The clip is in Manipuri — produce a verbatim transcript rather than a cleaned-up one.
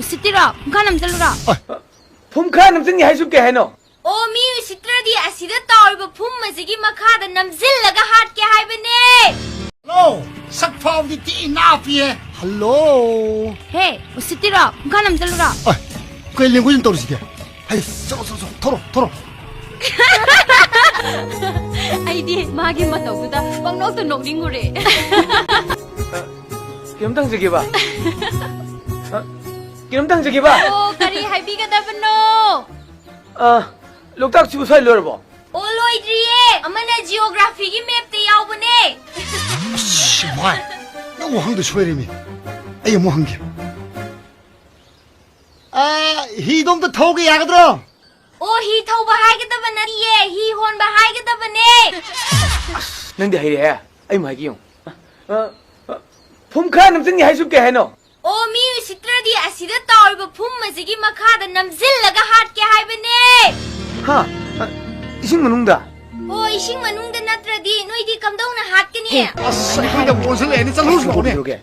ꯎꯁꯤꯠꯇꯤꯔꯣ? ꯄꯨꯡꯈꯥ ꯅꯝꯖꯜꯂꯨꯔꯣ? ꯐꯨꯝ ꯈꯔ ꯅꯝꯖꯟꯒꯦ ꯍꯥꯏꯁꯨ ꯀꯩ ꯍꯥꯏꯅꯣ? ꯑꯣ, ꯃꯤ ꯎꯁꯤꯠꯇ꯭ꯔꯗꯤ ꯑꯁꯤꯗ ꯇꯥꯎꯔꯤꯕ ꯐꯨꯝ ꯑꯁꯤꯒꯤ ꯃꯈꯥꯗ ꯅꯝꯖꯤꯜꯂꯒ ꯍꯥꯠꯀꯦ ꯍꯥꯏꯕꯅꯦ꯫ ꯍꯜꯂꯣ, ꯁꯛ ꯐꯥꯎꯗꯤ ꯊꯤ ꯅꯥꯞꯄꯤꯌꯦ꯫ ꯍꯜꯂꯣ꯫ ꯍꯦ, ꯎꯁꯤꯠꯇꯤꯔꯣ? ꯄꯨꯡꯈꯥ ꯅꯝꯖꯜꯂꯨꯔꯣ? ꯑ, ꯀꯩ language ꯇꯧꯔꯤꯁꯤꯗꯤ? ꯍꯩ, ꯆꯠꯂꯣ, ꯆꯠꯂꯣ, ꯆꯠꯂꯣ, ꯊꯧꯔꯣ, ꯊꯧꯔꯣ꯫ ꯑꯩꯗꯤ ꯃꯥꯒꯤ ꯃꯇꯧꯗꯨꯗ ꯄꯪꯅꯣꯛꯇ ꯅꯣꯛꯅꯤꯡꯉꯨꯔꯦ꯫ ꯀꯩꯅꯣꯝꯇ ꯍꯪꯖꯒꯦꯕ꯫ ꯑ, ꯀꯩꯅꯣꯝꯇ ꯍꯪꯖꯒꯦꯕ꯫ ꯑꯣ, ꯀꯔꯤ ꯍꯥꯏꯕꯤꯒꯗꯕꯅꯣ? ꯑ, ꯂꯣꯛꯇꯥꯛꯁꯤꯕꯨ ꯁ꯭ꯋꯥꯏ ꯂꯣꯏꯔꯕꯣ? ꯑꯣ, ꯂꯣꯏꯗ꯭ꯔꯤꯌꯦ꯫ ꯑꯃꯅ geographyꯒꯤ mapꯇ ꯌꯥꯎꯕꯅꯦ꯫ ꯑꯁ, ꯃꯥꯏ, ꯅꯪ ꯋꯥꯍꯪꯗꯣ ꯁꯣꯏꯔꯦꯃꯤ꯫ ꯑꯩ ꯑꯃꯨꯛ ꯍꯪꯒꯦ꯫ ꯑ, ꯍꯤꯗꯣ ꯑꯝꯇ ꯊꯧꯒꯦ ꯌꯥꯒꯗ꯭ꯔꯣ? ꯑꯣ, ꯍꯤ ꯊꯧꯕ ꯍꯥꯏꯒꯗꯕ ꯅꯠꯇꯤꯌꯦ, ꯍꯤ ꯍꯣꯟꯕ ꯍꯥꯏꯒꯗꯕꯅꯦ꯫ ꯑꯁ, ꯅꯪꯗꯤ ꯍꯩꯔꯦꯍꯦ꯫ ꯑꯩ ꯑꯃꯨꯛ ꯍꯥꯏꯒꯦ ꯌꯦꯡꯉꯨ꯫ ꯑ, ꯑ, ꯐꯨꯝ ꯈꯔ ꯅꯝꯖꯟꯒꯦ ꯍꯥꯏꯁꯨ ꯀꯩ ꯍꯥꯏꯅꯣ? ꯑꯣ, ꯃꯤ ꯎꯁꯤꯠꯇ꯭ꯔꯗꯤ ꯑꯁꯤꯗ ꯇꯥꯎꯔꯤꯕ ꯐꯨꯝ ꯑꯁꯤꯒꯤ ꯃꯈꯥꯗ ꯅꯝꯖꯤꯜꯂꯒ ꯍꯥꯠꯀꯦ ꯍꯥꯏꯕꯅꯦ꯫ ꯍꯥ? ꯑ, ꯏꯁꯤꯡ ꯃꯅꯨꯡꯗ? ꯑꯣ, ꯏꯁꯤꯡ ꯃꯅꯨꯡꯗ ꯅꯠꯇ꯭ꯔꯗꯤ ꯅꯣꯏꯗꯤ ꯀꯝꯗꯧꯅ ꯍꯥꯠꯀꯅꯤ? ꯑꯁ, ꯑꯩꯈꯣꯏꯗ ꯑꯃꯨꯛ ꯑꯣꯟꯁꯤꯜꯂꯛꯑꯦꯅꯦ, ꯆꯠꯂꯨꯁꯤ ꯂꯥꯛꯑꯣꯅꯦ꯫ ꯀꯩꯗꯧꯔꯒꯦ?